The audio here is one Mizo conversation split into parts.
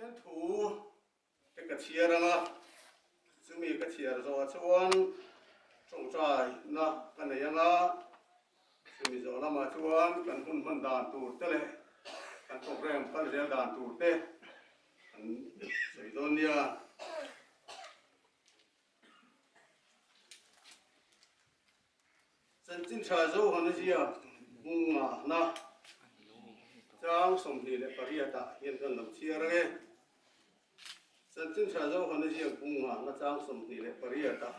Pathian thu te ka chhiar ang a, chumi ka chhiar zawhah chuan tawngtaina ka nei ang a, chumi zawh lamah chuan kan hun hman dan tur te leh kan program kal zel dan tur te kan sawi dawn nia. Chanchin tha Zohana ziak hmungahna chang 28 ah hian kan lo chhiar ang e. Chanchin tha Zohana ziak hmungahna chang 28 ah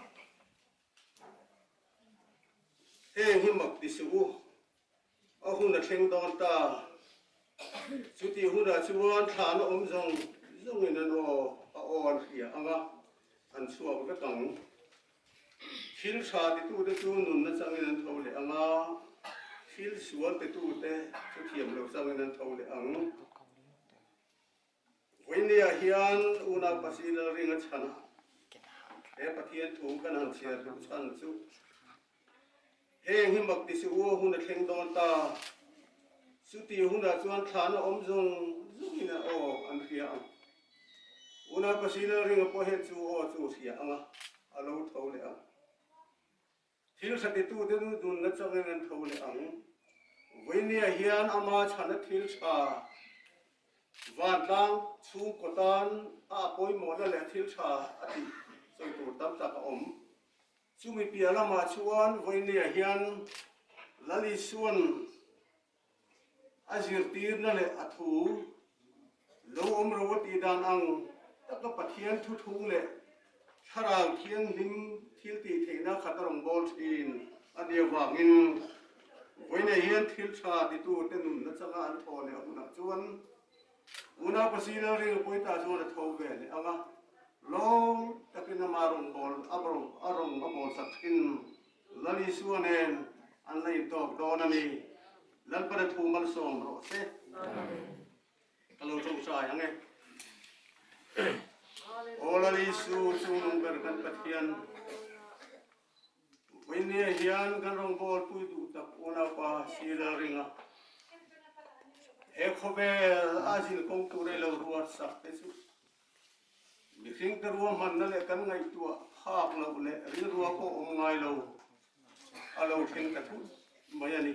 heng hi mak ti suh u, a hun a thleng dawn ta. Chutih hunah chuan thlahna awm zawng zawngin an aw a aw an hria ang a, an chhuak vek ang. Thil tha titute chu nunna changin an tho leh ang a, thil sual titute chu thiam lo changin an tho leh ang. Vawinia hian unau Pasi Lalringa chhan a, he Pathian thu kan han chhiar duh chhan chu heng hi mak ti suh u, hun a thleng dawn ta. Chutih hunah chuan thlahna awm zawng zawngin a aw an hria ang. Unau Pasi Lalringa pawh hian chu aw chu hria ang a, a lo tho leh ang. Thil tha titute nu dunna changin an tho leh ang. Vawinia hian ama chhana thil tha vantlang chhungkaw tan a a pawimawhna leh thil tha a tih sawi tur tam tak a awm. Chumi piah lamah chuan Vawinia hian Lal Isua'n A zirtirna leh a thu lo awm ro a tih dan ang taka Pathian thuthlung leh Thlarau Thianghlim thil tih theihna khat a rawn bawl thin a nih avangin vawiinah hian thil tha titute nunna changa an thaw leh hunah chuan unau Pasina ring a pawitah chuan a tho ve leh ang a, lawm takin ama rawn bawl a rawn a bawlsak thin. Lal Isua nen an la intawk dawn a ni. Lalpana thu malsawm rawh se. Ka lo tawngtai ang e. Aw Lal Isu, chungnung ber kan Pathian, vawinia hian kan rawngbawlpui duh tak unaupa si Lalringa, he khawvel a zin kawng tur ei lo ruat sak te chu Mihringte ruahmanna leh kan ngaihtuah phak loh leh rilrua pawh awm ngai lo a lo thleng ta thut mai a ni.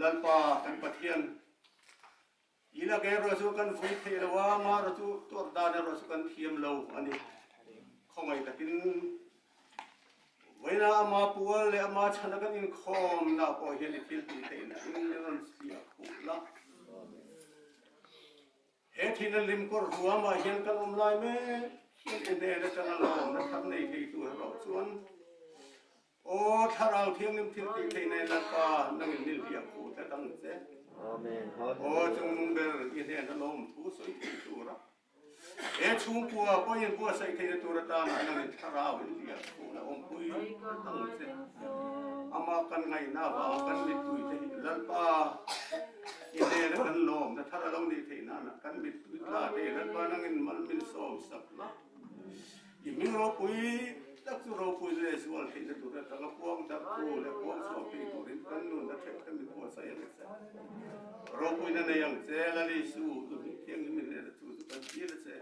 Lalpa kan Pathian, i lak erawh chu kan vui theih lo a, mah chu tuar dan erawh chu kan thiam lo a ni. Khawngaih takin vawiina ama pual leh ama chhana kan inkhawmna pawh hian i thil tih theihna in min rawn fiah khuh la. He thil a lim kawr ruamah hian kan awm lai mek hian i hnen atanga lawmna thar nei thei tur erawh chuan Aw Thlarau Thianghlim thil tih theih nei Lalpa nangin ni hliah khuh tlat ang che. Aw Chungnung ber i hnena lawm thu sawi thei tura he chhungkua pawhin buatsaih theihna tur atana nangin Thlarau in hliah khuh la awmpui tlat ang che. Amah kan ngaihna avanga kan mittui te hi Lalpa I hnena kan lawmna thar a lo nih theih nana kan mittui tla te Lalpa nangin mal min sawm sak la. I hming ropui tak chu ropui leh zual theihna tur atanga puang darhtu leh puang chhuak thei turin kan nun a theuh kha min buatsaih ang che. Ropuina nei ang che, Lal Isu, i hming thianghlim i hnena chu chu kan dil a che.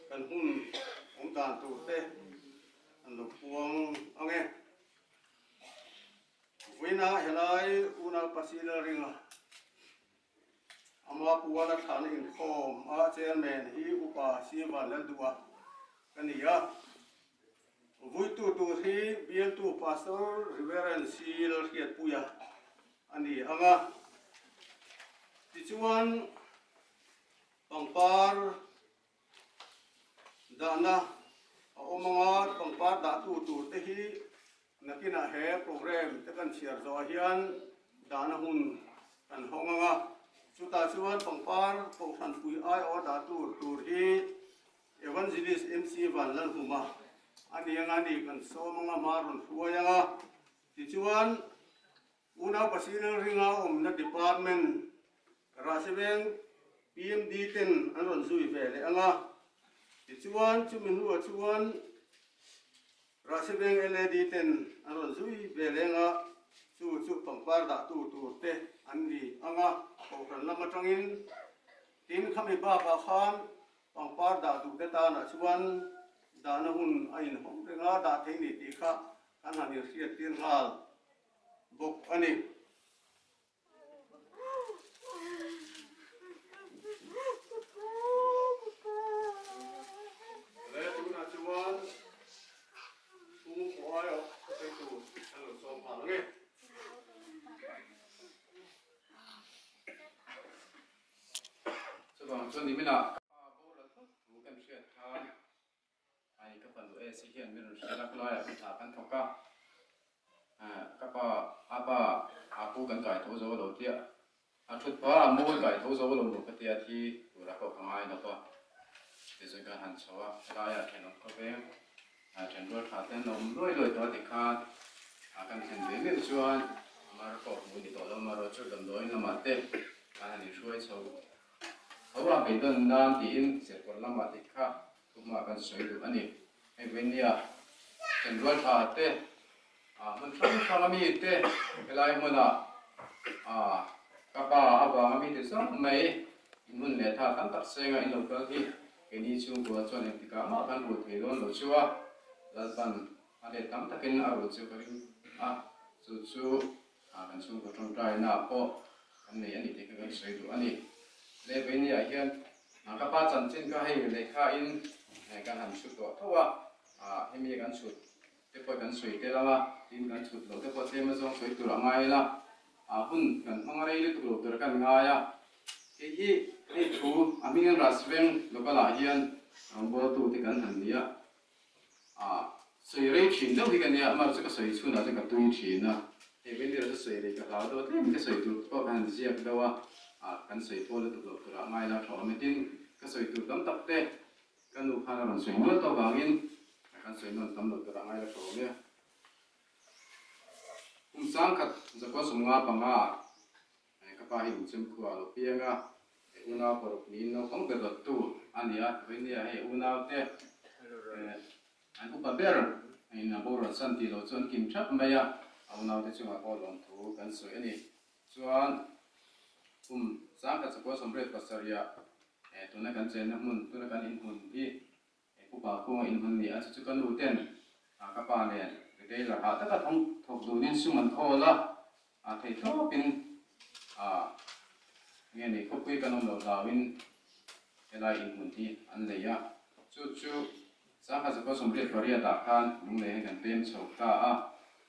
Kan hun awm dan tur te an lo puang ang e. Vawiina helai unau Pasila ringa ama puala thlahna inkhawm a chairman hi Upa Sivan Lalduha ka ni a. Vuitu tur hi bialtu Pastor Reverend C. Lalhriatpuia a ni ang a. Tichuan, pangpar dahna a awm ang a, pangpar dahtu tur te hi nakinah he program te kan chhiar zawhah hian dahna hun kan hawng ang a. Chutah chuan pangpar kohhranpui aiawh dahtu tur hi Evangelist MC Vanlalhuma a ni ang a ni, kan sawm ang a, hma rawn hruai ang a. Tichuan, Unau Pasina ringa awmna Department Rahsiveng PMD ten an rawn zui ve leh ang a. Tichuan, chumi hnuah chuan. Rahsiveng LAD ten an rawn zui ve leng a, chu chu pangpar dahtu tur te an ni ang a, Kohhran lam atangin tin khami bakah khan pangpar dah duh te tanah chuan dahna hun a inhawng reng a, dah thei ni tih kha kan han inhriattir nghal bawk a ni. Le tunah chuan chhungkaw aiawh ka sawi tur kan lo sawm nghal ang e. Chuvang chuan niminah ka pa boral phawt thu kan hriat khan Ai ka fanu AC hian min rawn hrilh a, khawlaiah kan hna kan thawk a, ka pa a pa a pu kan kai tho zo lo tia a thut pha a mawi kai tho zo lo maw ka tia thi tura pawh ka ngai lo va, tichuan kan han chho a, helaiah thenawm khawveng then rual tha te an awm luai luai tawh a tikhan kan thlen ve meuh chuan mar pawh hmuh ni tawh lo amaherawhchu damdawiin lamah te kan han inhruai chho tho a, beidawn nan tiin serkawr lamah te kha Thuhma kan sawi duh a ni. Hei Venia thenrual tha te, hmun hrang hrang a mi te, helai hmuna ka pa avanga mi te zawng mai in hun leh tha tam tak senga in lo kal hi keini chhungkua chuan engtikah mah kan rul thei dawn lo chu a, Lalpan a let tam takin a rul chu ka ring a, chu chu kan chhungkaw tawngtaina pawh kan nei a ni tih kha kan sawi duh a ni. Le Venia hian ka pa chanchin kha hei lehkha in kan han chhut tawh tho a, hemi kan chhut te pawh kan sawi tel ang a, tin kan chhut loh te pawh tlem azawng sawi tur a ngai la, hun kan hmang rei lutuk lo tur kan ngai a. Hei hi hei thu a hming an Rasveng local ah hian rawngbawltu te kan han ni a. Ah, sawi rei thin deuh hi ka nia, amah chu ka sawi chhunah chuan ka tui thin a, hei Wendy erawh chu sawi rei ka hlau deuh a, tlem ka sawi tur pawh ka han ziak deuh a, ah kan sawi pawh lutuk loh turah ngai la tha awm e, tin ka sawi tur tam tak te ka nu khan a rawn sawi nual tawh vangin kan sawi nawn tam loh turah ngai la tha awm e. Kum sangkhat zakua 55 ah Ka pa hi Lungchem khua a lo piang a, hei unau paruk niin naupang ber dawttu a ni a, vawinia hei unaute an upa ber in a boral san tih loh chu an kim thap mai a, a unaute chungah pawh lawmthu kan sawi a ni. Chuan kum 1987 tuna kan chenna hmun, tuna kan inhmun hi He pupa kunga inhmun ni a, chu chu ka nu ten ka pa nen retailer hah taka thawng thawk dunin sum an khawl a, a thei thlawpin nge ni khawpui kan awm lo hlauin helai inhmun hi an lei a, chu chu 1988 ah khan lunglei hian kan pem chho ta a,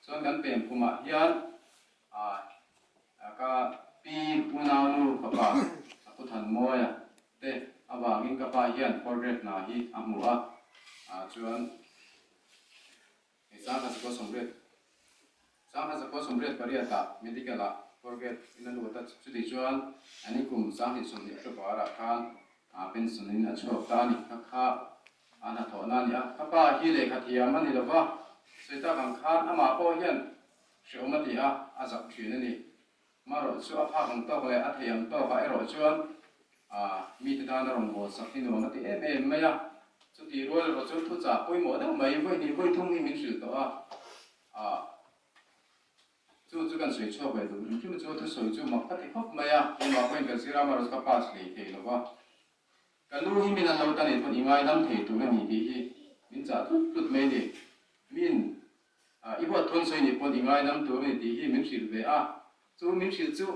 chuan kan pem kumah hian Ka pi unaunu fapa a pu Thanmawia te avangin ka pa hian portrait hna hi a hmu a, chuan 1988 ah medical ah portrait in a lut a, chutih chuan ani kum 2020 ah khan pension in a chhuak ta a ni. Kha kha a hnathawhna a ni a, ka pa hi lehkha thiam a ni lova, sawi tak ang khan amah pawh hian Hreawm a ti a, a zak thin a ni. Marawh chu a phak ang tawk leh a thei ang tawkah erawh chuan mite tan a rawn bawl sak hi nuam a ti em em mai a. Chutih rual erawh chuan thuchah pawimawh deuh mai vawi hnih vawi thum hi min hrilh tawh a. Chu chu kan sawi chhuak ve duh hrim hrim chu thusawi chu mak ka ti khawp mai a, keimah pawhin kan zir a, amaherawhchu ka pass hlei thei lo va. Ka lu hi min an lo ta nih pawn i ngaidam thei tur a ni tih hi min chah tlut tlut mai a ni. Min i huat thawn sawi nih pawn i ngaidam tur a ni tih hi min hrilh ve a. Chu min hrilh chu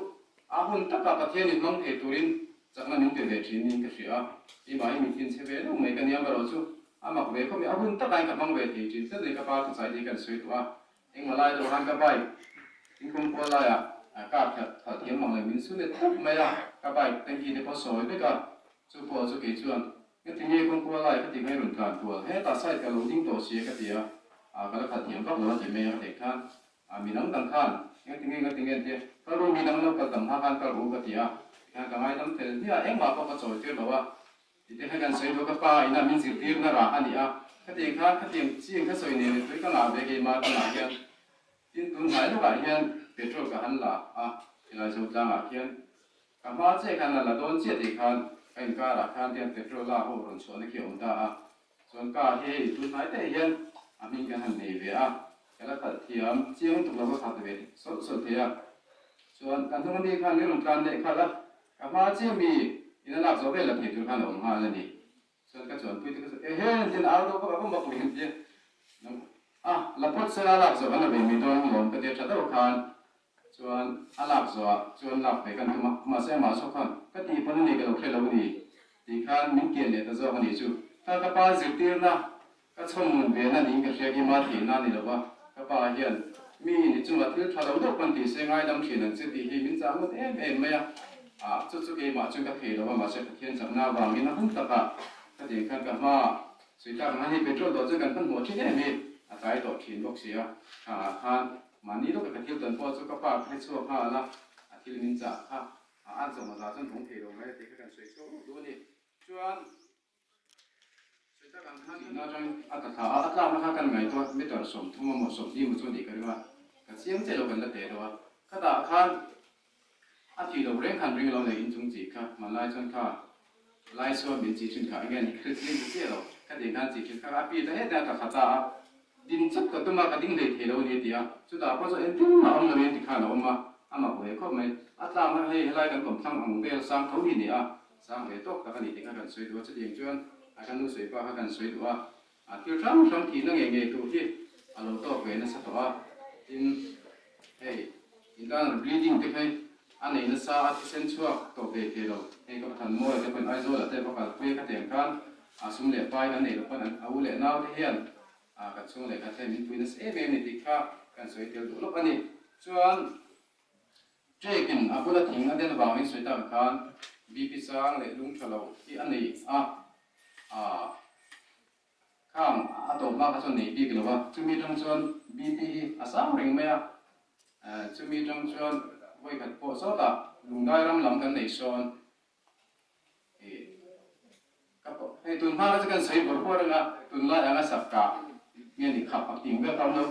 a hun takah Pathian in hmang thei turin chakna min pe ve thin niin ka hria a. Keimah hi min thinchhe ve deuh mai ka nia amaherawh chu a mak ve khawp mai. A hun takah hian ka hmang ve thei thin tlat a ni ka pa thuchai te hi kan sawi tawh a. Engmah lai deuh khan ka bike in kawngkual laiah car khalh thiam mang leh min su let tawp mai a, ka bike tanky te pawh sawi vek a, chu pawh chu kei chuan ngati nge kawngkual lai ka ti mai rawn tlan kual, hetah side ka lo ding tawh sia ka ti a, ka la khalh thiam vak lo a ti mai a ka teh khan mi dang dang khan ngati nge ngati nge an ti a, kal ru mi dang lo kal tam hma khan kal ru ka ti a, tikhan ka ngaidam fel hmiah a, engmah pawh ka chawi tir lo a. Tite kha kan sawi duh ka pa ina min zirtirna rah a ni a, khatiang khan khatiang chiang kha sawi nen tui ka ngah ve keimah tunah hian tin tun hnai lawkah hian petrol ka han la a, helai zo tlangah khian ka hma chiah khan a la dawn chiah tih khan ka inkarah khan tiang petrol la ho rawn chhuahna khi a awm ta a, chuan car hi hei tun hnai te hian A hming kan han nei ve a, ka la khalh thiam chiang tuk lo ka khalh ve sawlh sawlh thei a. Chuan ka hnung ami khan min rawn tlan leh khalh a, ka hma chiah mi in a lak zawh vel la thei tur khan a awm nghal a ni. Chuan ka chuanpui te ka chu ehe an au deuh bawk a, ka mak leh tia a la phawt sela lak zawh an la ve mai dawn lawm ka tia tha deuh khan chuan a lak zawhah chuan lak ve kan tum a, mahse amah zawk khan ka tih pawn a ni ka lo hre lo a ni tih khan min kian leh ta zawk a nih chu. Kha ka pa zirtirna Ka chhawmnun ve na niin ka hria kima theihna a ni lo va, ka pa hian mi ni chunga thil tha lo deuh pawn tih se ngaidam thin ang che tih hi min chah ngut em em mai a, ah chu chu keimah chu ka thei lo va mahse Pathian chakna avangin a hun takah ka tih khan ka hma sui tlak ang hian hei petrol dawh chu kan hmanhmawh thin em hi a tlai tawh thin bawk si a, tha ah khan mahni lawka ka thil tawn pawh chu ka pa ka hre chhuak nghal a, a thil min chah kha a an chawhmawh zah chuan bawng thei lo mai a tih kha kan sawi chhuak ruh duh a ni. Chuan. Tihna atangin a ta thla a, a tlakna kha kan ngaihtuah meter 30 emaw 20 emaw chu a nih ka ring a, ka chiang chiah lo kan la teh deuh a, khatah khan a thih loh reng khan ring lo leh inchung chi kha hmanlai chuan kha lai chuan min chi thin kha enge ni ka chiang ta chiah lo, kha tiang khan chi thin kha a pi ta hetah a ta thla ta a, din chawp ka tum a ka ding hlei thei lo a ni a ti a, chutah pawh chuan engtin mah awm loin tikhan a awm a, a mak ve khawp mai, a tlakna kha hei helai kan kawmthlang ang vel sang tho hi a ni a. Sang ve tawk tak a ni tih kha kan sawi duh a, chutiang chuan a ka nu sawi pa kha kan sawi duh a, a thil hrang hrang thihna ngei ngei tur hi a lo tawk ve nasa tawh a, tin hei internal bleeding te kha hi a nei nasa a thisen chhuak tawp ve thei lo, hei ka pathan mawi te pawhin Aizawl ah te va kalpui a khatiang khan a sum leh pai kan nei lo pawn an a u leh nau te hian a kan chhung leh khat hian min pui nasa em em a ni tih kha kan sawi tel duh lawk a ni. Chuan. Ṭekin a bula thing a den vangin sawi tak khan BP sang leh lung ṭha lo hi a nei a, aah khang a tawp hma kha chuan nei bik lo a, chumi aṭang chuan BP hi a sang reng mai a, chumi aṭang chuan vawikhat pawh sawtah lungdai ram lam kan nei sawn ih ka hei tun hma kha chu kan sawi bawrh bawrh reng a, tunlai anga sak kah nge ni khap a ting vel tam lo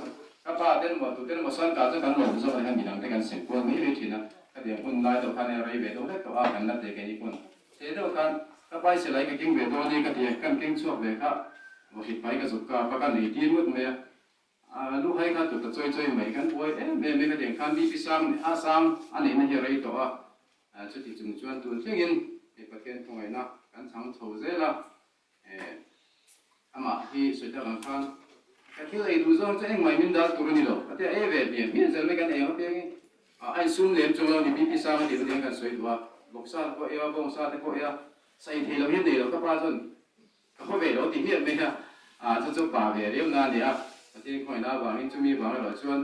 ka pa ten maw tuten maw sawn kah chu kan lawm zawk a ni kha midang te kan sem kual mai mai thin a, khatiang hun lai deuh khan rei ve deuh hlek tawh a kan la te keini pawn te deuh khan ka pai silai ka keng ve dawn ni ka ti a kan keng chhuak ve kha vawhrit pai ka zuk kap a ka nei tir ngawt mai a. A lu hai kha tut a chawi chawi mai kan buai em em mai ka tiang khan BP sang a sang a neihna hi a rei tawh a, chuti chung chuan tun thlengin hei Pathian khawngaihna kan chhang chho zel a, amah hi sawi tak ang khan ka thil ei duh zawng chu engmah min dal tur a ni lo ka tia e ve hmiah hmiah zel mai kan ei ang apiangin a insum lem chung lo ni BP sang a tih chu tiang kan sawi duh a, vawksa te pawh ei a, bawngsa te pawh ei a, sa inthei lo hian nei lo ka pa chuan Ka khaw ve lo ti hmiah mai a, ah chu chu pa ve riau na a ni a, Pathian khawngaihna avangin chumi vang erawh chuan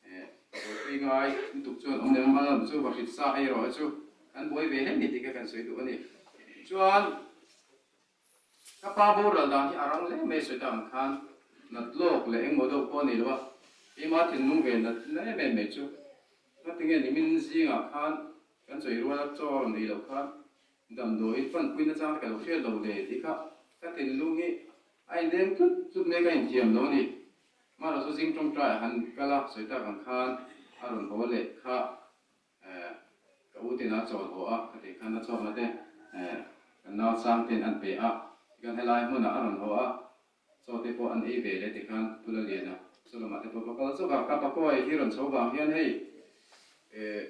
eh buaipui ngai lutuk chuan awm lem a lam chu va hrit sa erawh chu kan buai ve hle ni tih kha kan sawi duh a ni. Chuan ka pa boral dan hi a rang hle mai sawi tak ang khan nat lawk leh engmaw deuh pawh a ni lo a, keimah thinlung ve nat na em em mai chu ngatinge nimin zingah khan kan chawi rual a chaw a rawn ei loh khan Damdawiin fanpui nachang te ka lo hriat lo le tih kha ka thinlung hi a indeng tlut tlut mai ka inthiam lo a ni. Hmanah chu zing tawngtai a han kal a, sawi tak ang khan a rawn haw leh kha eh ka u ten a chawl haw a, ka tih khan a chawkna te eh kan nau sang ten an pe a, tikhan helai hmunah a rawn haw a, chaw te pawh an ei ve leh tikhan Pu Laliana chaw lamah te pawh va kal zawk a, ka pakuai hi rawn chho vang hian hei eh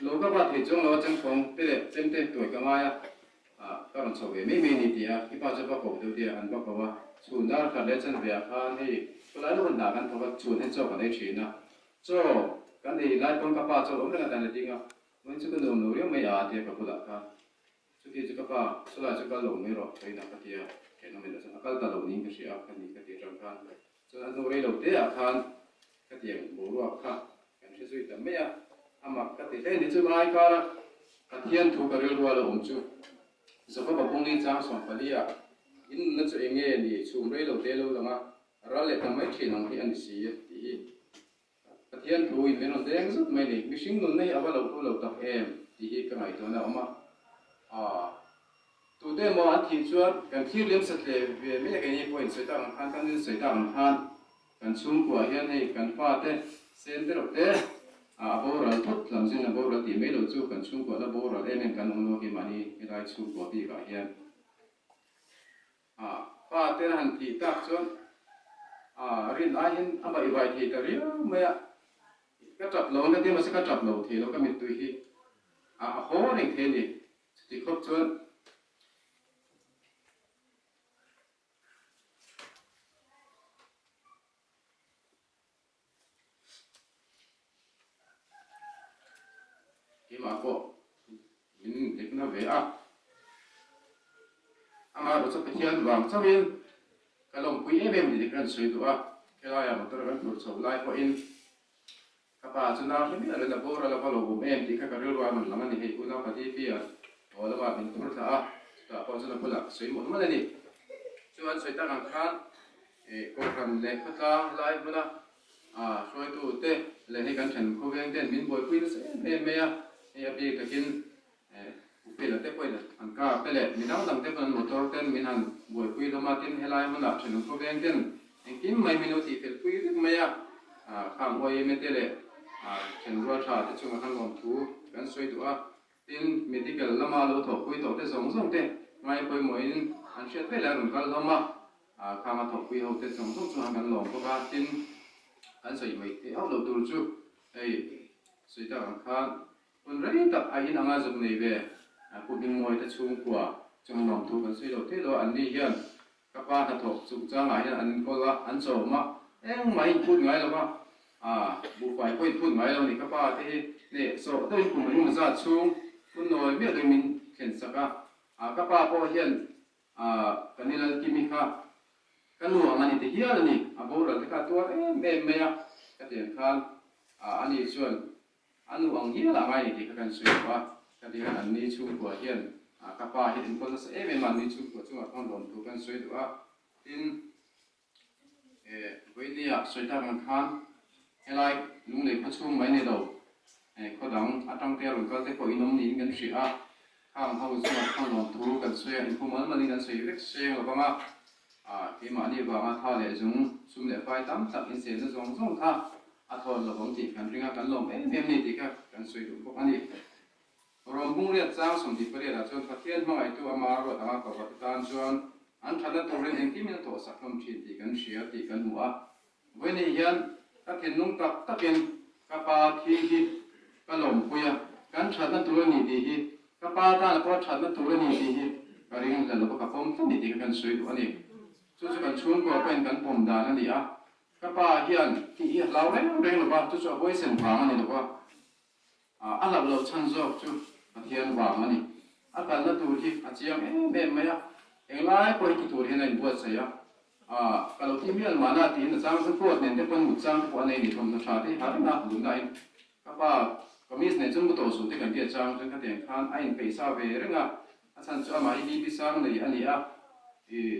Lo ka va thei chuang lo a chengfawng te leh chem te tuai ka ngai a, ah ka rawn chho ve mai mai a ni ti a, i pa chu va ko deuh tia an va ko a, chhun dar khat leh chan ve ah khan hei khawlai lawk hna kan thawk a, chhun hian chaw kan ei thin a, chaw kan ei lai pawn ka pa chaw awm reng atan a ding a, vawiin chu ka nuam lo riau mai a tia ka bulah khan chuti chu ka pa chulai chu kal lo mai rawh vawiin ah ka ti a, thenawm in a kal ta lo niin ka hria a, ka ni ka ti atang khan chuan a hnu rei lo te ah khan Khatiang boruak kha kan hre zui ta mai a, a mak ka ti hle ni chu lai kara Pathian thu ka rilru a lo awm chu Jakob-a bungli chang 14 ah in nunna chu eng nge ni chhum rei lo te lo lang a, ral leh ta mai thin ang hi a ni si tih hi Pathian thu in min rawn deng zut mai ni, mihring nunna hi a va lo hlu lo tak em tih hi ka ngaihtuahna a awm a, aa. Tute emaw an thih chuan kan thlir liam satle ve mai a keini pawh insawi tak ang khan kan insawi tak ang khan kan chhungkuah hian hei kan fate sen te reuh te a boral thut lam zin a boral tih mai lo chu kan chhungkuah la boral em em kan awm lo keimahni helai chhungkua bikah hian a fate han thih tak chuan. A rin ai hian a baih vai thei ta riau mai a, ka tap lo ang ka ti a, mahse ka tap lo thei lo, ka mittui hi a haw reng thei a ni. Chuti khawp chuan Keimah pawh min dikna ve a, amaherawh chu Pathian vang chauhin ka lawmpui em em ni dik an sawi duh a, helaiah motor kan phurh chhoh lai pawhin ka pa chu nau hre miah loin a boral a va lo awm em tih kha ka rilru a rawn lang a ni, hei unau ka DP a aw lamah min phur thla a, chutah pawh chuan a bulah ka sawi mawlh mawlh a ni. Chu an sawi tak ang khan Kohhran leh khawtlang helai hmuna hruaitute leh hei kan then khawveng ten min buaipui nasa em em mai a, hei a bik takin Upila te pawhin an car te leh mi dang dang te pawn an motor ten min han buaipui hlawm a, tin helai hmuna thenawm khawveng ten engkim mai min lo tihfel pui vek mai a, khang uaime te leh thenrual tha te chungah khan lawmthu kan sawi duh a. Tin, medical lama lo thawhpui tawh te zawng zawng te ngai pawimawhin an hriat vek leh a rawn kal hlawm a, khang a thawhpui ho te zawng zawng chuan kan lawm bawk a, tin, kan sawi mai theih hauh lo tur chu hei sawi tak ang khan hun rei tak a in anga zuk nei ve Pu Hmingmawi te chhungkua chunga lawmthu kan sawi loh theih lo a, an ni hian Ka pa hnathawk chungchangah hian an inkawl a, an chawm a, engmah inphut ngai lo va, ah, buhfai pawh inphut ngai lo a ni. Ka pa te hi hneh sawh deuhin kum engemaw zat chhung hun nawi miah deuhin min thlen sak a, ah, ka pa pawh hian, ah, ka ni Lalkimi kha ka nu ang a ni ti hial a ni, a boral te kha a tuar em em mai a, ka tiang khan, ah, ani chuan A nu ang hial a ngai ni tih kha kan sawi lo a, ka ti hian anni chhungkua hian ka pa hi enkawl nasa em em a, anni chhungkua chungah khan rawn thu kan sawi duh a, tin vawinia sawi tak ang khan helai lunglei khaw chhung mai ni lo khaw dang atang te a rawn kal te pawh in awm niin kan hria a, khang ho chungah khan rawn thu kan sawi a, inphu mal malin kan sawi vek seng lo vang a, keimahni vanga tha leh zung sum leh fai tam tak insenna zawng zawng kha A thawn lovang tih kan ring a, kan lawm em em ni tih kha kan sawi duh bawk a ni. Rom Bungriat chang 28 ah chuan Pathian hmangaihtu ama ruat anga kova te tan chuan an thatna turin engkim in a thawhsak hlawm thin tih kan hria tih kan hmu a. Vawiin hian ka thinlung tak takin ka pa thi hi ka lawmpui a, kan thatna tur a ni tih hi, ka pa tana pawh thatna tur a ni tih hi ka ring hlel lova ka pawm tlat ni tih kha kan sawi duh a ni. Chu chu kan chhungkua pawhin kan pawm dan a ni a, Ka pa hian tih hi a hlau reng reng lo va, chu chu a huaisen vang a ni lo va, a hlauh loh chhan zawk chu Pathian vang a ni. A kalna tur hi a chiang em em mai a, englai pawh hi ti tur hian a inbuatsaih a, ka lo ti mial mahna tiin a chang chu coat nen te pawn mut chang te pawh a nei ni, thawmhnaw tha te hi har reng a, tunlaiin ka pa kamis nen chuan mu tawh suh te kan ti a chang chuan khatiang khan a inpeih sa ve reng a, a chhan chu amah hi BP sang nei a ni a, ih.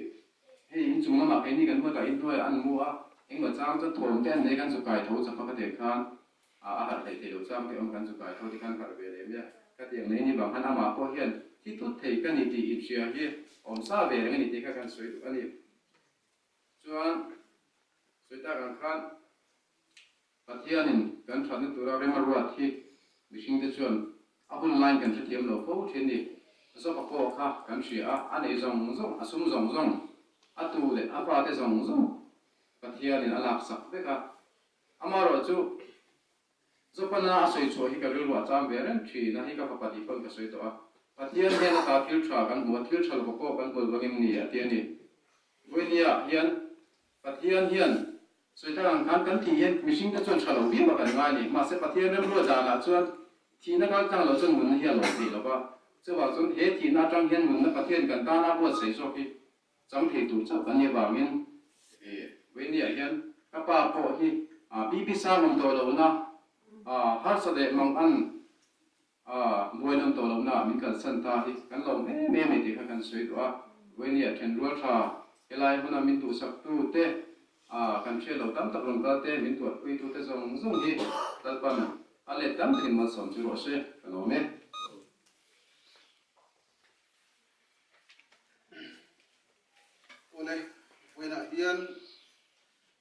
Hei inchung lamah keini kan hmuat a, inhnuaiah an mu a, engmaw chang chuan thawm te an nei kan zu kai tho chak a ka tiang khan a harh hleih theih loh chang te awm kan zu kai tho ti khan harh ve leh mai a, ka tiang nei ni vang khan amah pawh hian thi tut thei ka ni tih inhria hi awm sa ve reng a ni tih kha kan sawi duh a ni. Chuan sawi tak ang khan Pathianin kan thatna tura rem a ruat hi mihringte chuan a hun laiin kan hrethiam lo fo thin ni. Zawka pawh kha kan hria a, a nei zawng zawng, a sum zawng zawng, a tu leh a fate zawng zawng Pathianin a laksak vek a. Amaherawh chu Zawpana a sawi chhuah hi ka rilru a cham ve reng thin a, hei ka fapa tih pawn ka sawi tawh a. Pathian hian a ta thil tha kan hmu a, thil tha lo pawh kan hmul vangin ni a ti a ni. Vawinia hian Pathian hian sawi tak ang khan kan thih hian mihring te chuan tha lo viau a kan ngai a ni. Mahse Pathian remruat danah chuan thihna kal tlang lo chuan nunna hi a lawm theih lo va. Chuvang chuan he thihna atang hian nunna Pathian kan tana a buatsaih zawk hi chang thei tur chauh kan nih avangin Vawinia hian ka pa pawh hi BP sang awm tawh lohna harsa leh mangan A, buai nawm tawh lohna min kalsan ta hi kan lawm em em e tih kha kan sawi duh a, Vawinia thenrual tha helai hmuna min duhsaktu te, a, kan hriat lo tam tak rawn kal te, min tuarpuitu te zawng zawng hi Lalpan a let tam takin malsawm chu rawh se, ka lawm e. Awle, vawiinah hian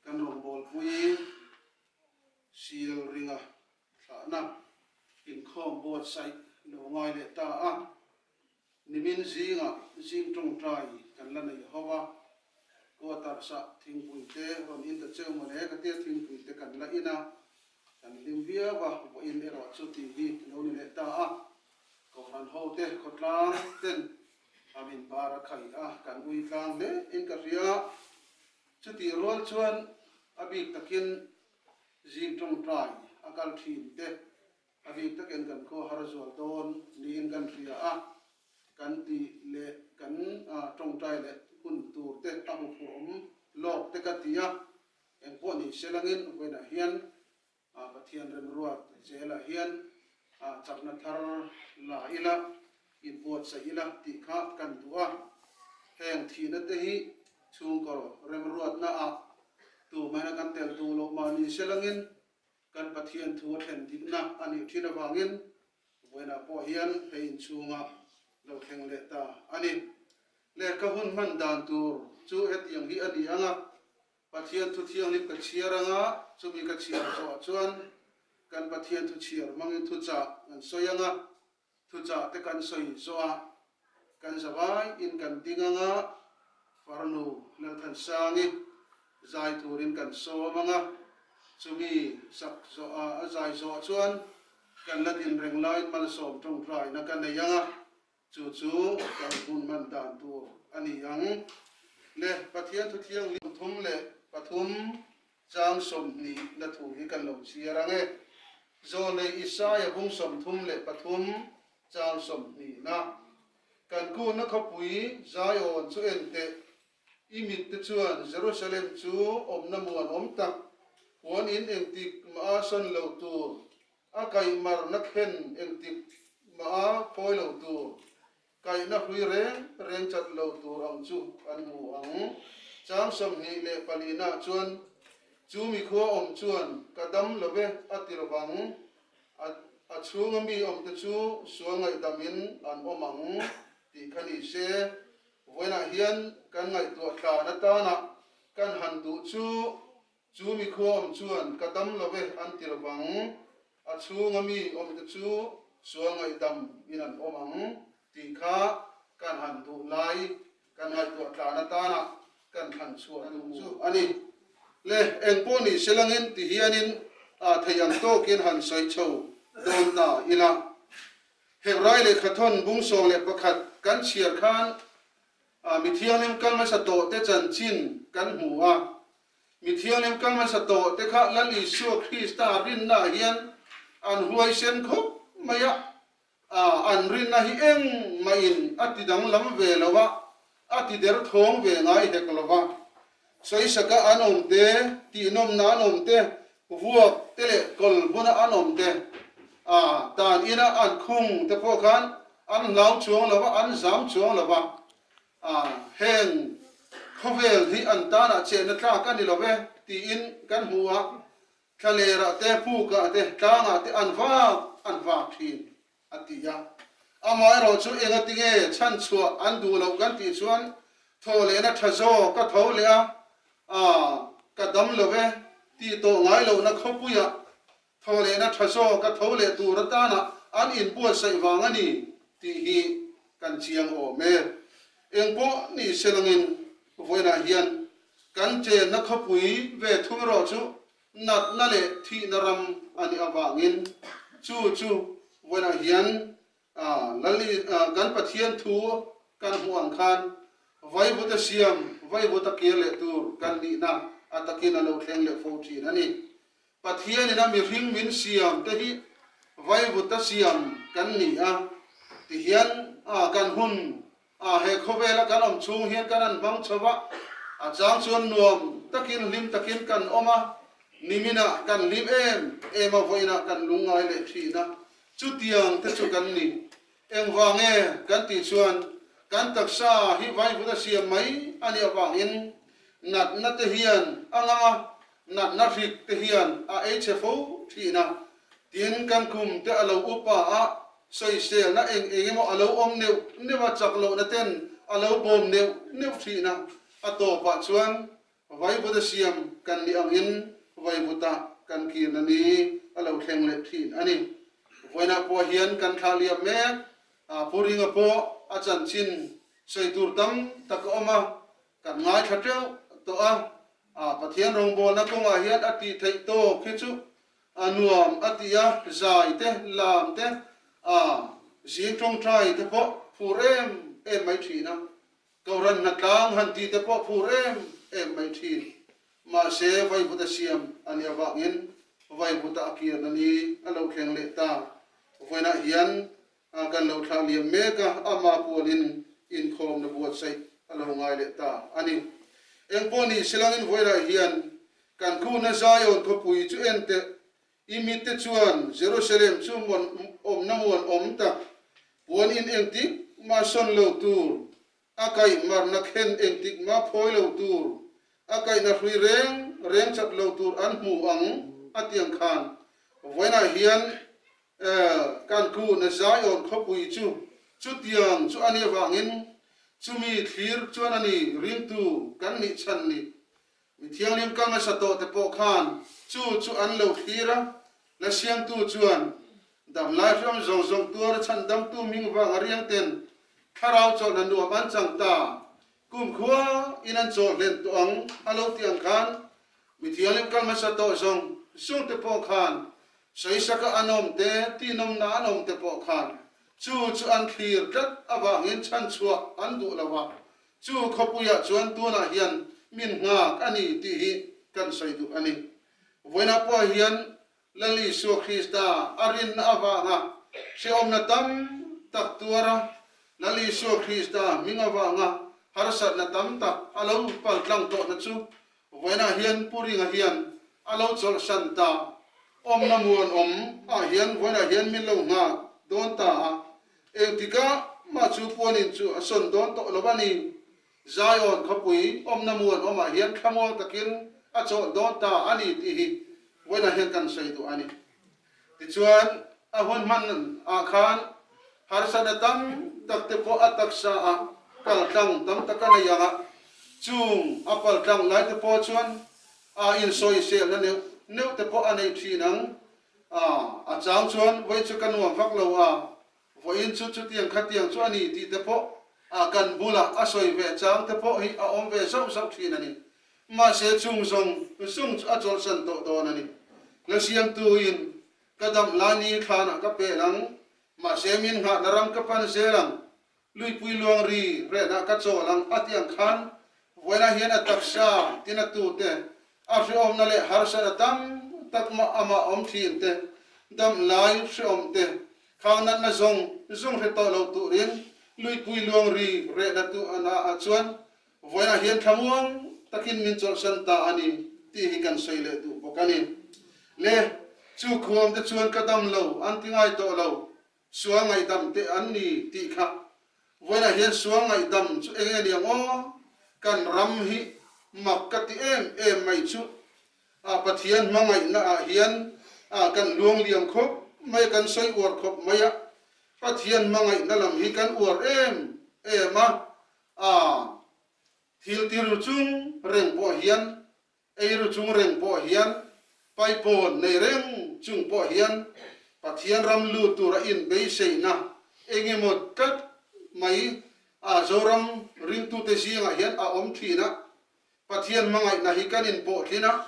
kan rawngbawlpui Sial ringa Thlahna inkhawm buatsaih lo ngai leh ta a, nimin zingah zing tawngtai kan la neih ho a. Quarters ah thingpui te rawn in ta cheu mawle ka tia thingpui te kan la in a, kan hlim viau a, vawiin erawh chu tih hi lo ni leh ta a, Kohhran ho te khawtlang ten a min bar a khai a, kan ui tlang hle in ka hria. Chutih rual chuan a bik takin zing tawngtai a kal thin te a bik takin kan khaw har zual dawn niin kan hria a, kan tih leh kan tawngtai leh hun tur te a hmu phur awm lawk te ka ti a, engpawh ni se langin vawiinah hian Pathian remruat zelah hian chakna thar la ila, inbuatsaih ila tih kha kan duh a. Heng thihna te hi chhungkaw remruatna ah tumahina kan tel duh loh mahni se langin kan Pathian thu a thlen dikna a nih thin avangin vawiinah pawh hian hei inchhunga lo thleng leh ta a ni. Lehkha hun hman dan tur chu hetiang hi a ni ang a, Pathian thu thianghlim ka chhiar anga, chumi ka chhiar zawh chuan kan Pathian thu chhiar hmangin thuchah kan sawi anga, thuchah te kan sawi zawh a, kan zavai in kan ding anga, farnu Lalthansangi zai turin kan sawm anga, chumi sak zawh a, a zai zawh chuan kan la din reng laiin malsawm tawngtaina ka nei anga, Chu chu kan hun hman dan tur a ni ang. Le Pathian thu thianghlim 33 chang 20 na thu hi kan lo chhiar ang e. Zawlnei Isaia bung 33 chang 20 na. Kan kunna khawpui Zion chu en teh, i mit te chuan Jerusalem chu awmna muan awm tak, puan in engtik mah a sawn lo tur A kaihmarna khen engtik mah a phawi lo tur, kaihna hrui reng reng chat lo tur ang chu an hmu ang. Chang 24 nah chuan, Chu mi khua awm chuan ka dam lo ve a ti lo vang, a a chhunga mi awmte chu sual ngaihdamin an awm ang tih kha ni se. Vawiinah hian kan ngaihtuah tlan atana kan han duh chu Chu mi khua awm chuan ka dam lo e an ti lo vang, a chhunga mi awmte chu sual ngaihdam in an awm ang tih kha kan han duh lai, kan ngaihtuah tlan atana kan thlan chhuah duh chu a ni. Le, eng pawh ni se langin ti hianin a thei ang tawkin han sawi chho dawn ta ila. Hebrai lehkhathawn bung 11 kan chhiar khan Mi thianghlim kal hmasa tawhte chanchin kan hmu a. Mi thianghlim kal hmasa tawhte kha Lal Isua Krista rinnaah hian an huaisen khawp mai a. An rinna hi engmahin a ti danglam ve lo a, a ti derthawng ve ngai hek lo va. Sawisaka an awm te, tihnawmna an awm te, vuak te leh kawlbuna an awm te, tan ina an khung te pawh khan an hlau chuang lo va, an zam chuang lo va. Heng khawvel hi an tanah chehna tlak a ni lo ve tiin kan hmu a, thlalerah te, pukah te, tlangah te an vak an vak thin a ti a. Amaherawh chu engatinge chhan chhuah an duh loh kan tih chuan thaw lehna tha zawk ka tho leh a, a ka dam lo e tih tawh ngai lohna khawpuiah thaw lehna tha zawk ka tho leh tur atana an inbuatsaih vang a ni tih hi kan chiang awm e. Engpawh ni se langin vawiinah hian kan chenna khawpui ve thung erawh chu natna leh thihna ram a nih avangin chu chu vawiinah hian Lali kan Pathian thu kan hmuh ang khan vaivuta siam, vaivuta kir leh tur kan nihna a takin a lo thleng leh fo thin a ni. Pathianin a mihring min siam te hi vaivuta siam kan ni a, tihian kan hun he khawvela kan awm chhung hian kan han hmang chho a, a chang chuan nuam takin hlim takin kan awm a, niminah kan hlim em em a, vawiinah kan lungngai leh thin a, chutiang te chu kan ni. Engvang nge kan tih chuan kan taksa hi vaivut a siam mai a nih avangin natna te hian a ngam a, natna hrik te hian a ei chhe fo thin a, tin kan kum te a lo upa a, sawiselna eng eng emaw a lo awm neuh neuh a, chak lohna ten a lo bawm neuh neuh thin a, a tawpah chuan vaivuta siam kan nih angin vaivuta kan kirna ni a lo thleng leh thin a ni. Vawiinah pawh hian kan thlah liam mek a, Pu Ringa pawh a chanchin sawi tur tam tak a awm a, kan ngaithla teuh tawh a, a Pathian rawngbawlna kawngah hian a tih theih tawk hi chu a nuam a ti a, zai te, lam te, a zing tawngtai te pawh phur em em mai thin a, Kohhran hnatlang han tih te pawh phur em em mai thin. Mahse Vaivuta siam a nih avangin Vaivuta a kian a ni a lo thleng leh ta. Vawiinah hian kan lo thlah liam mek a, ama pualin inkhawmna buatsaih a lo ngai leh ta a ni. Engpawh ni silangin vawiinah hian kan khuna Zion khawpui chu en teh, i mitte chuan Jerusalem chu awmna muan awm tak, puan in engtik mah sawn lo tur, A kaih marna khen engtik mah phawi lo tur, a kaihna hrui reng reng chat lo tur an hmu ang a ti ang khan vawiinah hian kan kuhna Zion khawpui chu chutiang chu a nih avangin chumi thlir chuan a ni ringtu kan nih chhan ni. Mi thianghlim kal hmasa tawh te pawh khan chu chu an lo thlir a, la siamtu chuan damlai hram zawng zawng tuar chhandamtu hming vang a riang ten thlarau chawlhna nuam an chang ta, kumkhua in an chawl hlen tawh ang a lo ti ang khan mi thianghlim kal hmasa tawh zawng zawng te pawh khan sawisaka an awm te, tinawmna an awm te pawh khan chu chu an thlir tlat avangin chhanchhuah an duh lo a, Chu khawpuiah chuan tunah hian min nghak a ni tih hi kan sawi duh a ni. Vawiinah pawh hian Lal Isua Krista a rinna avanga hrehawmna tam tak tuar a, Lal Isua Krista hming avanga harsatna tam tak a lo paltlang tawhna chu vawiinah hian Pu Ringa hian a lo chawlhsan ta. Awmna muanawm ah hian vawiinah hian min lo nghak dawn ta a, Engtikah mah chu puanin chu a sawn dawn tawh lo a ni. Zion khawpui awmna muan awmah hian thlamuang takin a chawlh dawn ta a ni tih hi vawiinah hian kan sawi duh a ni. Tichuan, a hun hman ah khan harsatna tam tak te pawh a taksa ah kal tlang tam tak a nei ang a, chung a pal tlang lai te pawh chuan a insawiselna neuh neuh te pawh a nei thin ang. A, a chang chuan vawi chu ka nuam vak lo a, vawiin chu chutiang khatiang chu a ni tih te pawh a kan bulah a sawi ve chang te pawh hi a awm ve zauh zauh thin a ni. Mahse chung zawng zung chu a chawlhsan tawh dawn a ni. Hla siamtuin ka dam lai ni thlanah ka pel ang, mahse min nghahna ram ka pan zel ang, Luipui luang ri rehna ka chawl ang a tih ang khan vawiinah hian a taksa tinatu te, a hrehawmna leh harsatna tam tak mah amah awm thin te, dam lai hrehawm te, khang natna zawng zawng hre tawh lo turin luipui luang ri rehna tu ah chuan vawiinah hian thlamuang takin min chawlhsan ta a ni tih hi kan sawi leh duh bawk a ni. Le, chu khuam te chuan ka dam lo an ti ngai tawh lo. Sual ngaihdam te an ni tih kha vawiinah hian sual ngaihdam chu eng nge niang aw? Kan ram hi mak ka ti em em mai chu a Pathian hmangaihna ah hian a kan luang liam khawp mai a, kan sawi uar khawp mai a, Pathian hmangaihna lam hi kan uar em em a, a thil ti ru chung reng pawh hian Eiru chung reng pawh hian, paipawn nei reng chung pawh hian Pathian ram lut tura inbeiseina eng emaw tlat mai a Zoram ringtute zingah hian a awm thin a. Pathian hmangaihna hi kan inpawh thin a,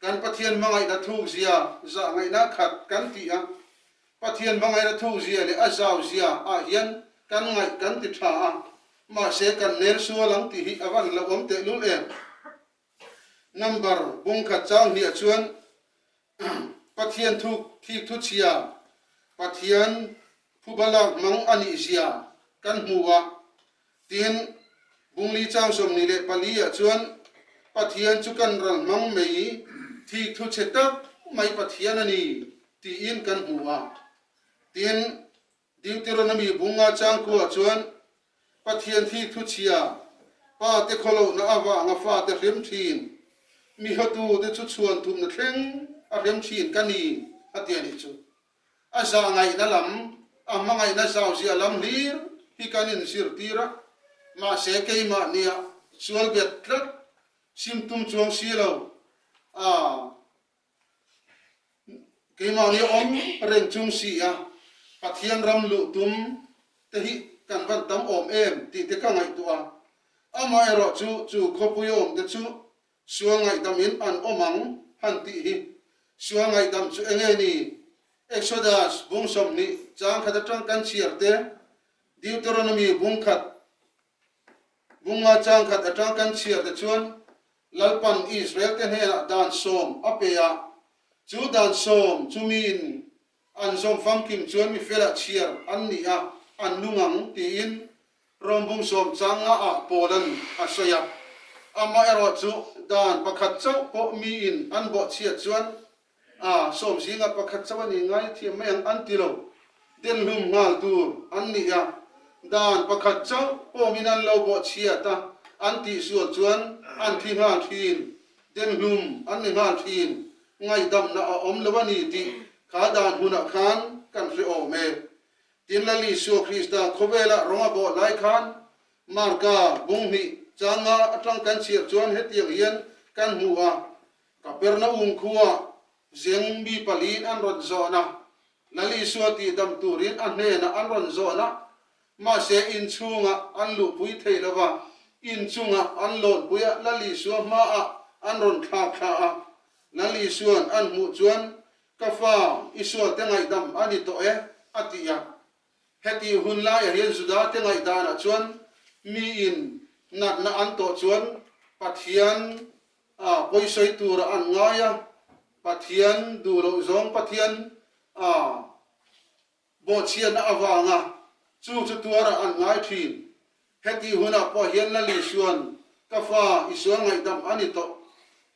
kan Pathian hmangaihna thukzia zahngaihna khat kan ti a, Pathian hmangaihna thukzia leh a zauzia ah hian kan ngaih kan ti tha a, mahse kan nel sual ang tih hi a van lo awm tehlul em? Number bungkhat chang hniah chuan Pathian thuk thik thu chhia, Pathian phuba lak hmang a nih zia kan hmu a. Tin, bungli chang 24 ah chuan Pathian chu kan ral hmang mai thik thu chhe tak mai Pathian a ni tiin kan hmu a. Tin, Deuteronomy bunga changkua chuan Pathian thik thu chhia, pa te khawlohna avanga fate hrem thin, mi hotute chu chhuan thumna thleng a hrem thin ka ni a ti a nih chu. A zahngaihna lam, a hmangaihna zauziah lam hlir hi kan inzirtir a, mahse keimahnia sual bet tlat, sim tum chuang si lo a, Keimahni awm reng chung si a, Pathian ram luh tum te hi kan van tam awm em tih te ka ngaihtuah a. Amaherawhchu chu khawpui awmte chu sual ngaihdamin an awm ang han tih hi. Sual ngaihdam chu enge ni? Exodus bung 20 chang khat atang kan chhiar te, Deuteronomy bung khat bunga chang khat atang kan chhiar te chuan Lalpan Israel te hnenah dan sawm a pe a, chu dan sawm chu miin an zawm famkim chuan mi felah chhiar an ni a, an nung ang tiin Rom bung sawm chang nga ah Paula'n a sawi a. Amaherawhchu dan pakhat chauh pawh miin an bawhchhiat chuan A, sawm zinga pakhat chauh a ni ngai thiam mai ang an ti lo. Den hlum nghal tur an ni a, dan pakhat chauh pawmin an lo bawhchhiat a, an tihsual chuan an thi nghal thin, den hlum an ni nghal thin, ngaihdamna a awm lo a ni tih kha dan hunah khan kan hre awm e. Tin, Lal Isua Krista khawvela rawng a bawh lai khan Marka bung hnih changa atang kan chhiar chuan hetiang hian kan hmu a, Kapernaum khua zeng mi paliin an rawn zawn a, Lal Isua tihdam turin a hnenah an rawn zawn a, mahse inchhungah an luhpui thei lo va, inchungah an lawnpui a, Lal Isua hmaah an rawn thlak thla a. Lal Isua'n an hmuh chuan, Ka fa, i sualte ngaihdam a ni tawh e, a ti a. Heti hun laiah hian Judate ngaihdanah chuan miin natna an tawh chuan Pathian a pawisawi tura an ngai a, Pathian duh loh zawng Pathian a bawhchhiatna avanga chu chu tuarah an ngai thin. Heti hunah pawh hian Lal Isua'n ka fa i sual ngaihdam a ni tawh.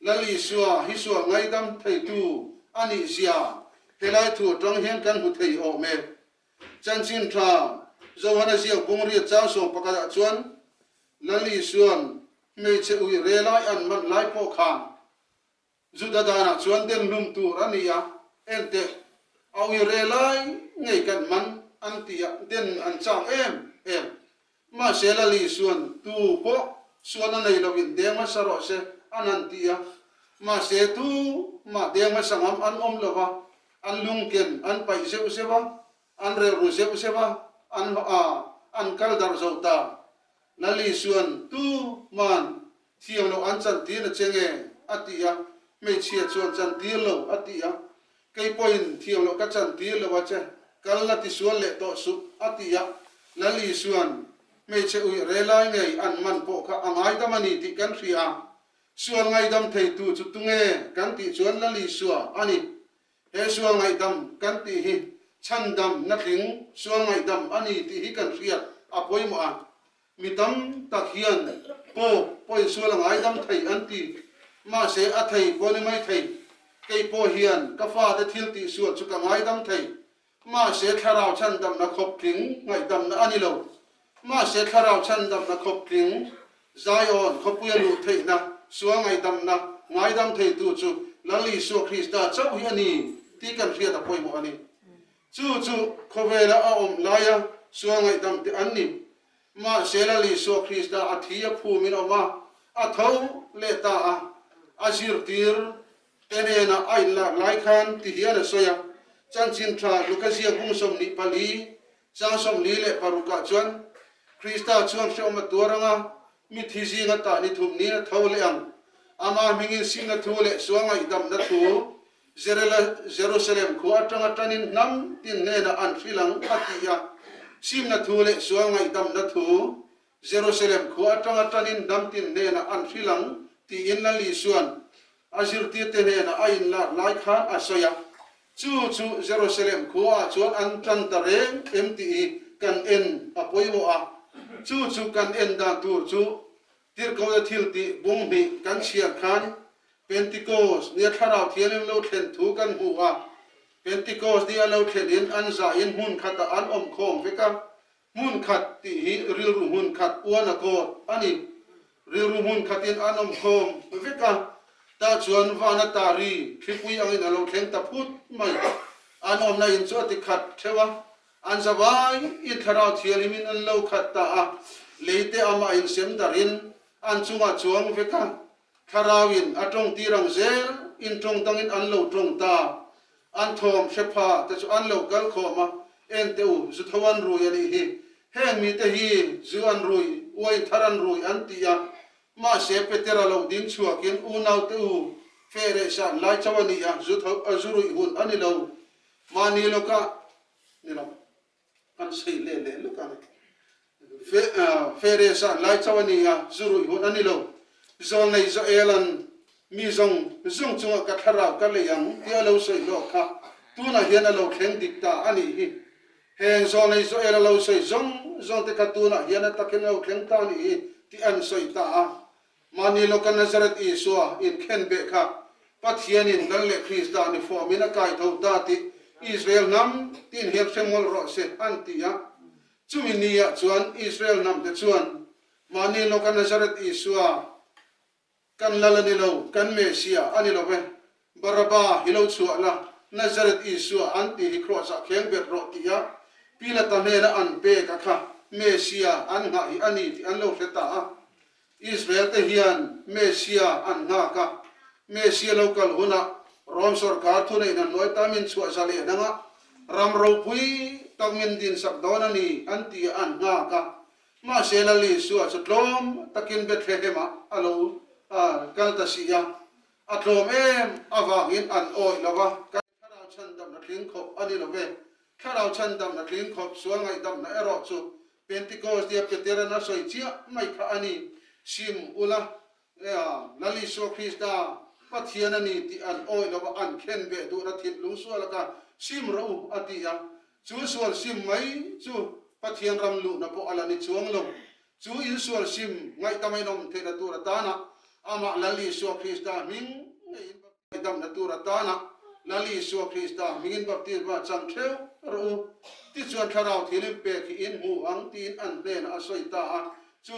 Lal Isua hi sual ngaidam theitu a nih zia helai thu atang hian kan hmu thei awm e. Chanchin tha Johana ziak bungriat chang sawm pakhatah chuan Lal Isua'n hmeichhe ui re lai an man lai pawh khan Juda danah chuan den hlum tur a ni a, enteh, a ui re lai ngei kan man an ti a, den an chak em em. Mahse Lal Isua'n tu pawh suan a nei loin deng hmasa rawh se an han ti a, mahse tu mah deng hmasa ngam an awm lo va, an lungken an paih zeuh zeuh a, an relru zeuh zeuh a, an a an kal darh zo ta. Lal Isua'n tu man thiam loh an chantir na che nge? a ti a, hmeichhia chuan chantir lo a ti a, Kei pawhin thiam loh ka chantir lo a che, kal la tisual leh tawh suh, a ti a. Lal Isua'n hmeichhe uih re lai ngei an man pawh kha a ngaidam a ni tih kan hria a. Sual ngaidam theitu chu tunge kan tih chuan Lal Isua a ni. He sual ngaihdam kan tih hi chhandam na tling sual ngaihdam a ni tih hi kan hriat a pawimawh a. Mi tam tak hian Pope pawhin sual a ngaidam thei an ti. Mahse, a thei pawh ni mai thei. Kei pawh hian ka fate thil tihsual chu ka ngaidam thei. Mahse, thlarau chhandamna khawp tling ngaihdamna a ni lo. Mahse, thlarau chhandamna khawp tling Zion khawpuia luh theihna sual ngaihdamna ngaidam theitu chu Lal Isua Krista chauh hi a ni tih kan hriat a pawimawh a ni. Chu chu khawvela a awm laia sual ngaihdam te an ni. Mahse Lal Isua Krista a thi a phumin awm a, a tho leh ta a. A zirtir te nena a inlak lai khan ti hian a sawi a, Chanchin tha Luka ziak bung 24, chang 46 ah chuan, Krista chuan hrehawm a tuar ang a, mi thi zinga tah ni thum niin a tho leh ang. Amah hmingin simna thu leh sual ngaihdamna thu Jerusalem khua atanga tanin hnam tin hnenah an hrilh ang, a ti a. Simna thu leh sual ngaihdamna thu Jerusalem khua atanga tanin hnam tin hnenah an hrilh ang, tiin Lal Isua'n a zirtirte hnenah a inlak lai khan a sawi a. Chu chu Jerusalem khuaah chuan an tan ta reng em tih hi kan en a pawimawh a. Chu chu kan en dan tur chu Tirhkohna thil tih bung hnih kan chhiar khan Pentikos nia Thlarau Thianghlim lo thlen thu kan hmu a. Pentikos ni a lo thlenin an zahin hmun khatah an awm khawm vek a. Hmun khat tih hi rilru hmun khat uan a kawt a ni. Rilru hmun khatin an awm khawm vek a. Tah chuan vana tari thlipui angin a lo thleng ta phut mai. An awmna in chu a ti khat theuh a. An zavai in Thlarau Thianghlim in an lo khat ta a, lei te amah in sem darhin an chungah chuang vek a, Thlarau in a tawng tir ang zel in tawng dangin an lo tawng ta. An thawm hre pha te chu an lo kal khawm a, En teh u, zu tho an rui a nih hi. Heng mite hi zu an rui, uain thar an rui an ti a. Mahse Petera lo ding chhuakin unaute u feh reh san lai chauh a ni a, zu tho a zu ruih hun a ni lo. Mahni lawkah ni lo, kan sei leh leh lawk a ni. Feh feh reh san lai chauh a ni a, zu ruih hun a ni lo. Zawlnei Joel-a'n mi zawng zawng chungah ka thlarau ka lei ang tih a lo sawi hlawk kha tunah hian a lo thleng dik ta a nih hi. Heng zawlnei Joel a lo sawi zawng zawng te kha tunah hian a takin a lo thleng ta a nih hi tih an sawi ta a. Mahni lawka Nazareth Isua inkhenbeh kha Pathianin Lal leh Krista ni fawmin a kai tho ta tih Israel hnam tin hian hre mawlh rawh se an ti a. Chumi niah chuan Israel hnamte chuan mahni lawka Nazareth Isua Kan Lal a ni lo, kan Messiah a ni lo ve. Baraba hi lo chhuah la, Nazareth Isua an tih hi Kraws-ah kheng bet rawh tih a Pilata hnena an pek a kha Messiah an nghah hi a ni tih an lo hre ta a. Israel-te hian Messiah an nghak a, Messiah lo kal hunah Rom sawrkar thuneihna hnuai ta min chhuah za leh dangah ram ropui tak min dinsak dawn a ni an ti a an nghak a. Mahse Lal Isua chu tlawm takin Bethlehem-ah a lo kal ta si a, a tlawm em avangin an awih lo va. Kan thlarau chhandamna tling khawp a ni lo ve. Thlarau chhandamna tling khawp sual ngaihdamna erawh chu Pentecost tia Petera'n a sawi chiah mai kha a ni. Sim ula, Lal Isua Krista Pathian a ni tih an awih lo va, an khen beh duhna thinlung sual aka sim rawh u a ti a. Chu sual sim mai chu Pathian ram luhna pawh a la ni chuang lo. Chu insual sim ngaihdam inawm theihna tur atana amah Lal Isua Krista hming ngeiin ngaihdamna tur atana Lal Isua Krista hmingin baptisma chang theuh rawh u. Tichuan Thlarau thil inpek hi in hmu ang tiin an hnenah a sawi ta a. Chu.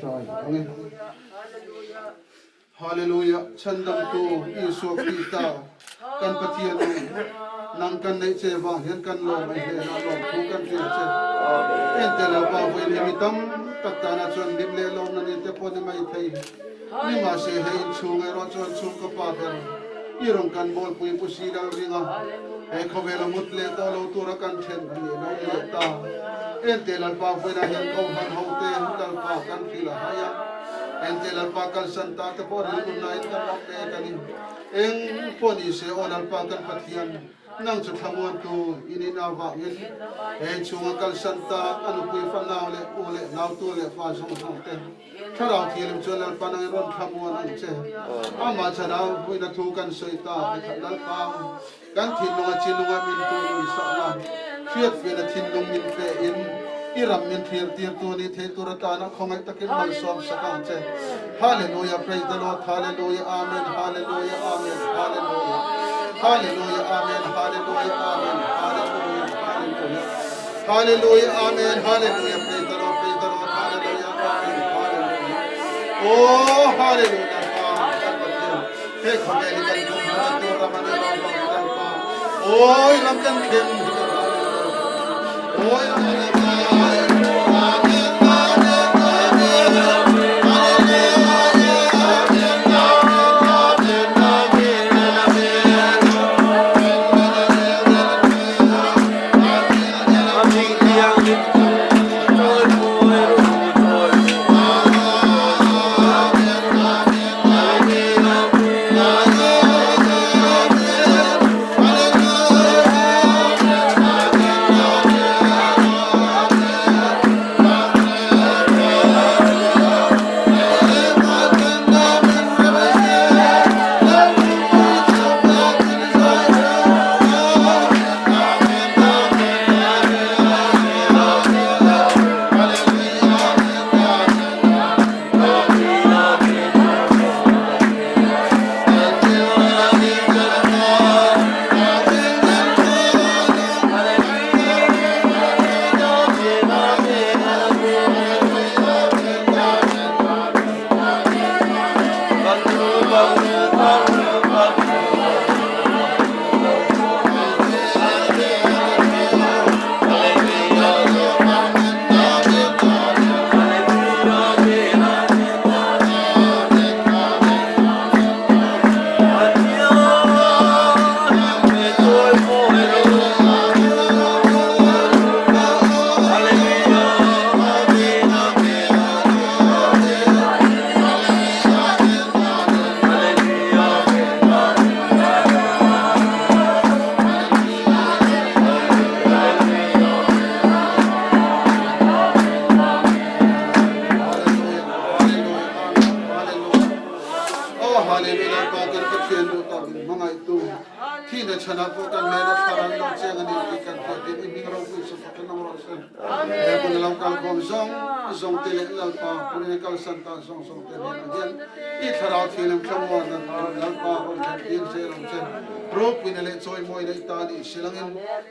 tawngtai ang e. Hallelujah Chhandamtu Isua Krista kan Pathian nung nang kan neih che vang hian kan lawm a hnenah lawmthu kan hria che. Ente lo pa vawiin hi mi tam tak tana chuan hlim leh lawmna ni te pawh ni mai thei ni mahse hei inchhung erawh chuan chhungkaw pa ber i rawn kan bawlpui pu si lal ringa he khawvela mut leh tawh lo tura kan then a nih lo ni leh ta. Ente Lalpa vawiinah hian Kohhran hote Lalpa kan hrilh a hai a. Ente Lalpa kalsan ta te pawh rilru nain kan awm mek a ni. Eng pawh ni se aw Lalpa kan Pathian, nang chu thlamuantu i nih na vangin he inchhunga kalsan ta a nupui fanau leh u leh nautu leh fa zawng zawng te thlarau thialim chuan Lalpa nangin rawn thlamuan ang che. Amah chana vuina thu kan sawi ta te kha Lalpa kan thinlunga chinunga min tu nun sakna hriatfiahna thinlung min pe in i ram min thlir tir tu ni thei tur atana khawngaih takin malsawm sak ang che. Hallelujah praise the Lord Hallelujah Amen Hallelujah Amen Hallelujah Hallelujah Amen Hallelujah Amen Hallelujah Hallelujah Hallelujah Amen Hallelujah praise the Lord praise the Lord Hallelujah Amen Hallelujah Oh Hallelujah Lalpa kan Pathian he khawvel hi kan tum hmuna tur ram a ni lo vang Lalpa Awi ram kan thleng hi kan hlau leh lo Awi ram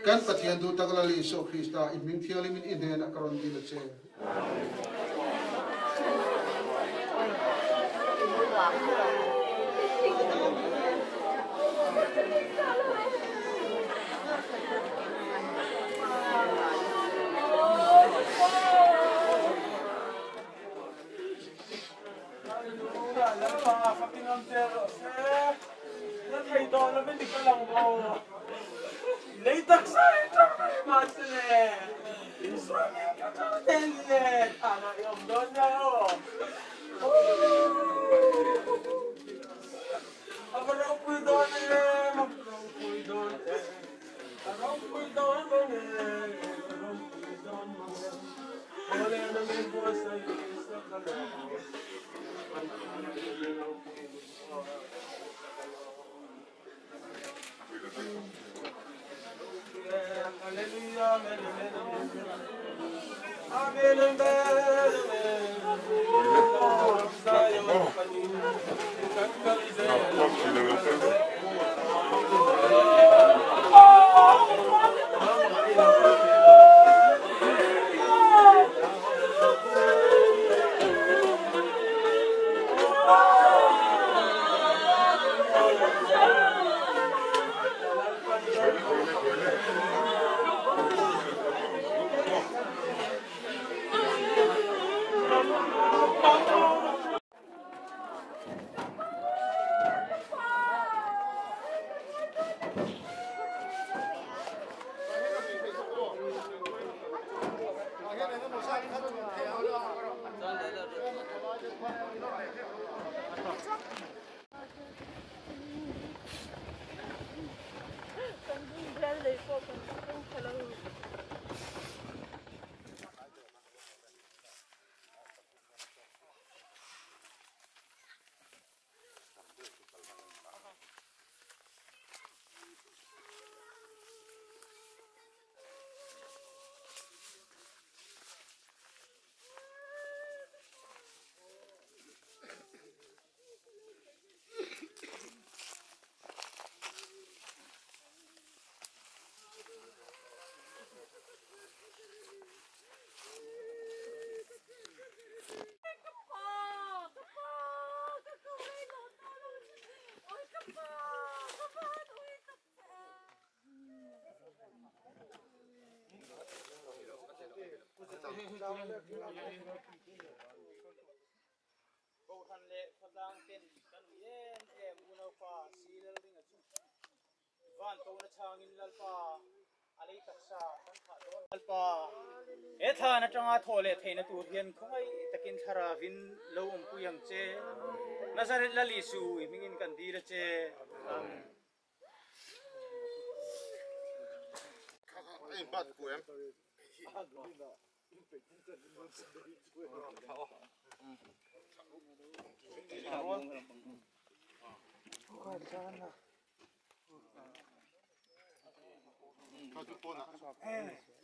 Kan Pathian duh tak Lal Isua Krista i hming thianghlim in i hnenah ka rawn dil a che. Kohhran leh khawtlang ten kan ui em em unaupa si Lalringa chu van kohna changin Lalpa a lei taksa kan thah dawn. Lalpa, he thlan atanga thawh leh theihna tur hian khawngaih takin thlaravin lo awmpui ang che. Nazareth Lal Isu i hmingin kan dil a che. Amen.